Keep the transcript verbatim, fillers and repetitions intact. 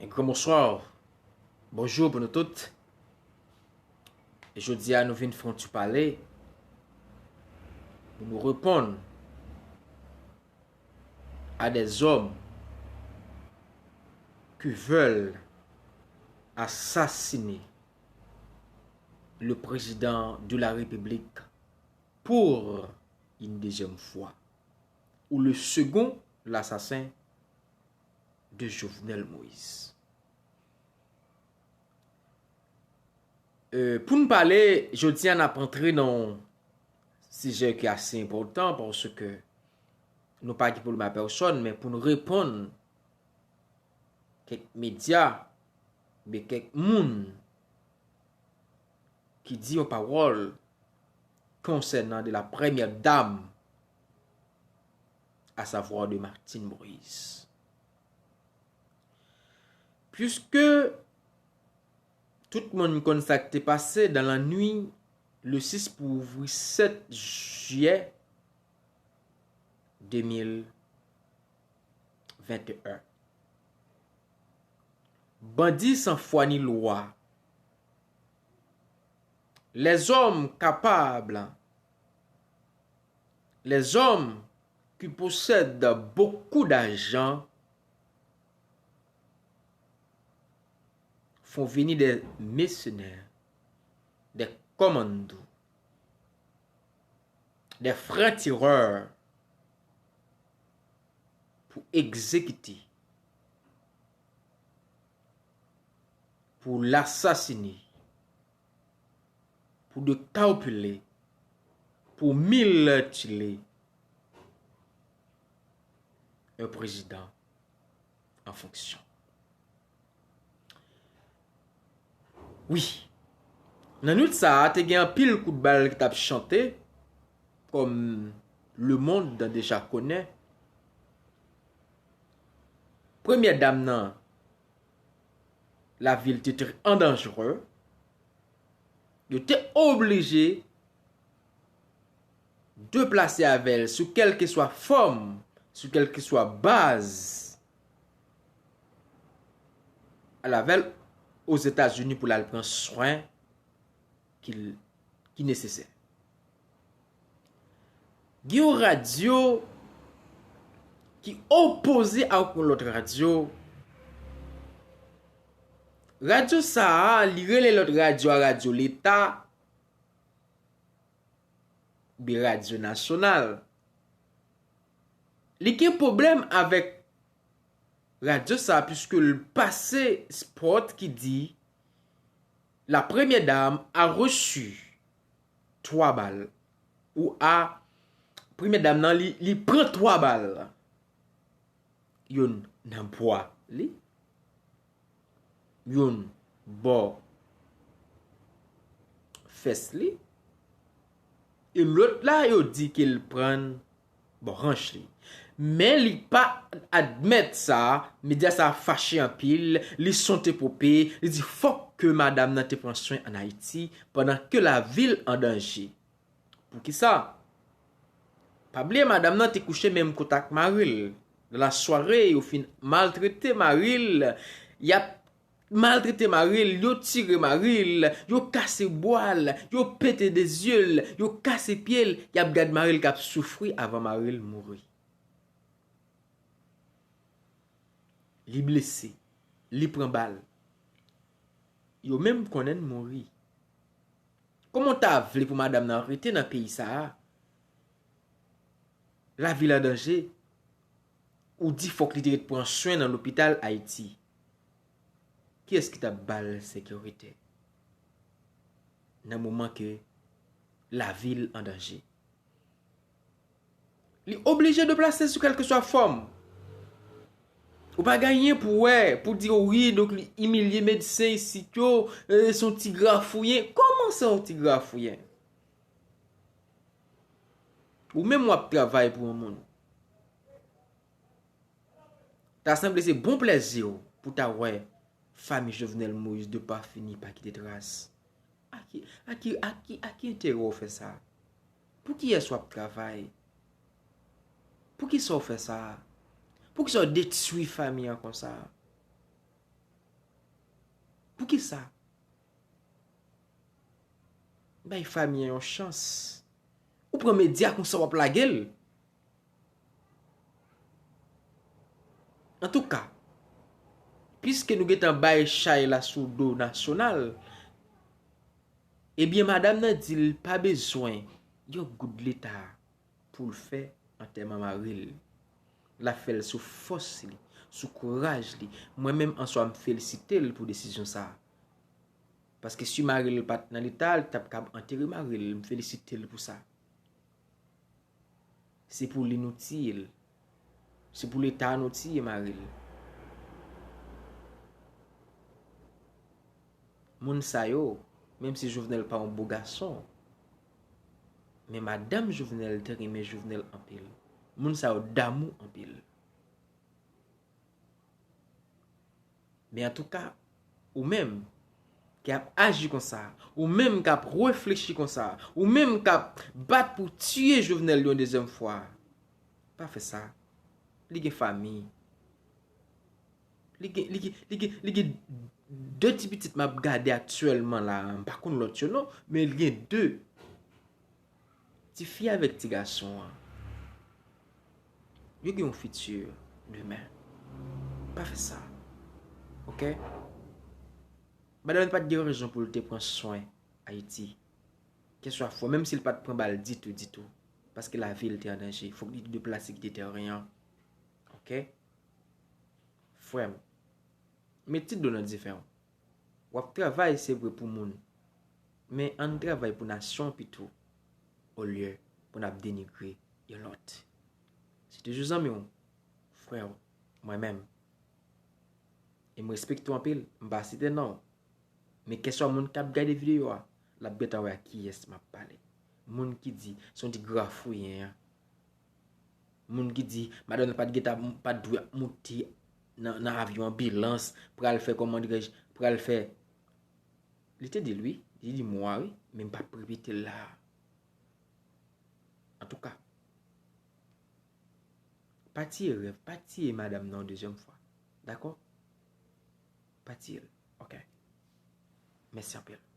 Un grand bonsoir. Bonjou pou nou tout. Jodi a nou vin fè yon ti pale pou nou reponn à des hommes qui veulent assassiner le président de la République pour une deuxième fois, ou le second l'assassin de Jovenel Moïse. Euh, pou n pale, jodi a n ap antre nan yon sijè ki ase enpòtan, paske nou pa gen pwoblèm a pèsòn, men pou n reponn kèk medya, oubyen kèk moun ki di yon pawòl konsènan de la première dame, à savoir de Martine Moïse. Puisque tout moun konn sa k te pase dans la nuit le six pou ouvri sept juillet deux mille vingt et un. Bandi san fwa ni lwa. Les hommes capables, les hommes qui possèdent beaucoup d'argent font venir des mercenaires, des commandos, des francs-tireurs pour exécuter, pour l'assassiner, pour décapiler, pour mutiler un président en fonction. Wi. Nan nwit sa a, te gen anpil kout bal ki t ap chante, kòm lemonn deja konnen. Premyè dam nan, lavil te trè an danjere. Yo te oblije deplase avè l sou kèlkeswa fòm, sou kèlkeswa baz, al avè l Ozetazini pou l al pran swen ki, ki nesesè. Gen yon radyo ki opoze ak yon lòt radyo. Radyo sa a, li rele lòt radyo a radyo leta, oubyen radyo nasyonal. Li gen pwoblèm avèk radyo sa a, puiske l pase spot ki di, la première dame a reçu trois balles. Ou a, premyè dam nan, li, li pran twa bal. Youn nan bwa li, youn bò fès li, e lòt la, yo di ke l pran bò hanch li. Men li pa admèt sa, medya sa fache anpil, li son te pope, li di fòk ke madam nan te pran swen ann Ayiti, pandan ke lavil an danje. Poukisa? Pa bliye, madam nan te kouche menm kote ak mari l. Nan lasware, yo fin maltrete mari l. Y ap maltrete mari l, yo tire mari l, yo kase bwa l, yo pete de zye l, yo kase pye l, y ap gad mari l k ap soufri avan mari l mouri. Li blese, li pran bal. Yo menm konnen l mouri. Kòman w ta vle pou madam nan rete nan peyi sa a? Lavi l an danje. Ou di fòk li te ret pran swen nan lopital Ayiti. Kiyès ki t ap ba l sekirite nan moman ke lavi l an danje? Li oblije deplase sou kèlkeswa fòm. Ou pa gen anyen pou wè, pou di, "O wi, donk li imilye medsen isit yo, e, se yon ti grafouyen." Kòman se yon ti grafouyen? Ou menm w ap travay pou yon moun. Ta sanble se bon plèzi w pou ta wè fanmi Jovenel Moïse depafini pa kite tras. A ki, a ki, a ki, a ki enterè w fè sa? Pou kiyès w ap travay? Poukisa w fè sa? Poukisa w detwi fanmi an konsa? Poukisa? Bay fanmi an yon chans. Ou pran medya konsa w ap lage l. Antouka, piske nou gentan bay chay la sou do nasyonal, ebyen madanm nan di l pa bezwen yon goud leta pou l fè antèman mari l. L ap fè l sou fòs li, sou kouraj li. Mwen menm answa m felisite l pou desizyon sa a. Paske si mari l pa t nan leta, l t ap kab antere mari l. M felisite l pou sa. Se pou li nou tiye l. Se pou leta nou tiye mari l. Moun sa yo, menm si Jovenel pa yon bo gason, men madanm Jovenel te renmen Jovenel anpil. Moun sa yo damou anpil. Men antouka, ou menm k ap aji konsa, ou menm k ap reflechi konsa, ou menm k ap bat pou tiye Jovenel yon dezyèm fwa, pa fè sa. Li gen fanmi. Li gen, li gen, li gen, li gen de ti pitit m ap gade aktyèlman la. M pa konn lòt yo non, men li gen de. Tifi avèk ti gason an, yo gen yon fiti demen. Pa fè sa. Oke? Madanm pa t gen rezon pou l te pran swen Ayiti. Keswa fò, menm si l pa t pran bal ditou, ditou. Paske lavi l te an danje. Fòk li te deplase kite teren an. Oke? Frè m, met ti dlo nan dife w. W ap travay, se vre, pou moun. Men ann travay pou nasyon pito, olye pou n ap denigre yon lòt. Se toujou zanmi w, frè w, mwen menm. E m respekte w anpil, m pa site non w. Men keswa moun k ap gade videyo a, l ap gentan wè a kiyès m ap pale. Moun ki di, se yon ti grafouyen an. Moun ki di, madanm nan pa t gentan, pa t dwe ap moute nan, nan avyon anbilans, pral fè, kòman dirèj, pral fè. Li te di l wi, li di mo a wi, men m p ap repete l la a. Antouka, pa tiye rèv, pa tiye madanm nan yon dezyèm fwa. Dakò? Pa tiye l. Oke. Mèsi anpil.